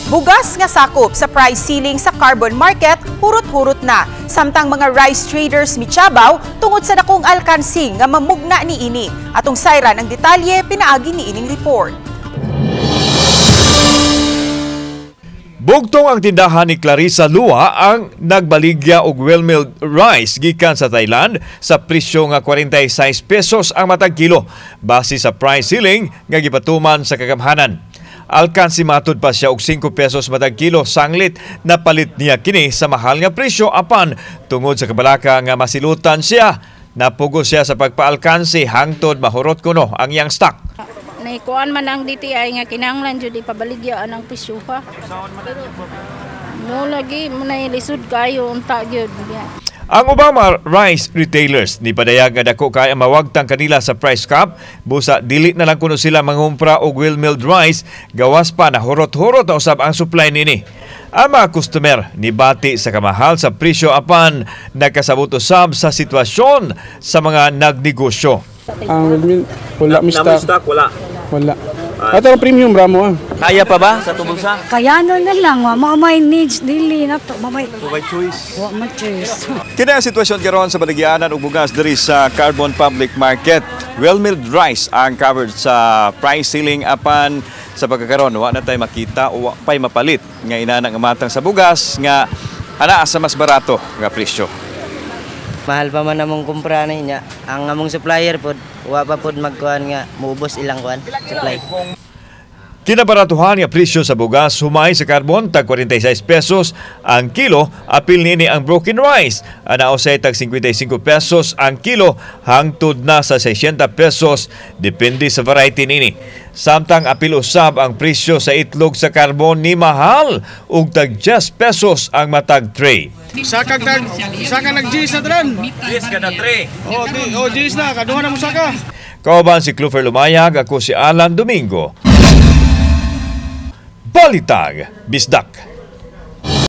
Bugas nga sakop sa price ceiling sa carbon market, hurot-hurot na. Samtang mga rice traders michabaw tungod sa dakong alkansing nga mamugna ni ini. Atong sayran ang detalye pinaagi ni ining report. Bugtong ang tindahan ni Clarissa Lua ang nagbaligya og well-milled rice gikan sa Thailand sa presyo nga 46 pesos ang matag kilo base sa price ceiling nga gipatuman sa kagamhanan. Alkansi matud pa siya og 5 pesos matag kilo sanglit napalit niya kini sa mahal nga presyo apan tungod sa kabalaka nga masilutan siya napugo siya sa pagpaalkansi hangtod mahurot kuno ang iyang stock. Naikuan man ang DTI nga kinahanglan jud ipabaligya anang presyuha. Mo lagi mo na lisod kayo unta gyud. Ang ubang mga rice retailers ni padayag nga dako kay ang mawagtang kanila sa price cap busa dili na lang kuno sila mangumpra og well-milled rice gawas pa na hurot-hurot na usab ang supply nini. Ang mga customer nibati sa kamahal sa presyo apan nagkasabot usab sa sitwasyon sa mga nagnegosyo. Ang well-milled wala mi stock. Wala. Wala. Ato ang premium ramo ah. Kaya pa ba sa tubulsa? Kaya na lang, wa mga may needs dili na to, mamay. Way choice. Wa man choice. Kini ang sitwasyon karon sa baligyanan og bugas diri sa Carbon Public Market. Well-milled rice ang covered sa price ceiling apan sa pagkakaron wa na tay makita o wa pay mapalit nga inana nga matang sa bugas nga anaa sa mas barato nga presyo. Mahal pa man among kumpra na niya. Ang among supplier pod, wa pa pod magkuan nga muubos ilang kuan supply. Kinabaratuhan nga presyo sa bugas humay sa Carbon tag 46 pesos ang kilo, apil nini ang broken rice. Ana usay tag 55 pesos ang kilo hangtod na sa 60 pesos depende sa variety nini. Samtang apil usab ang presyo sa itlog sa Carbon ni mahal ug tag 10 pesos ang matag tray. Saka tag saka nag G's na tanan. Yes, kada tray. Oh, di, oh G's na kaduha na mo saka. Kauban si Clufer Lumayag, ako si Alan Domingo. Balitag, Bisdak.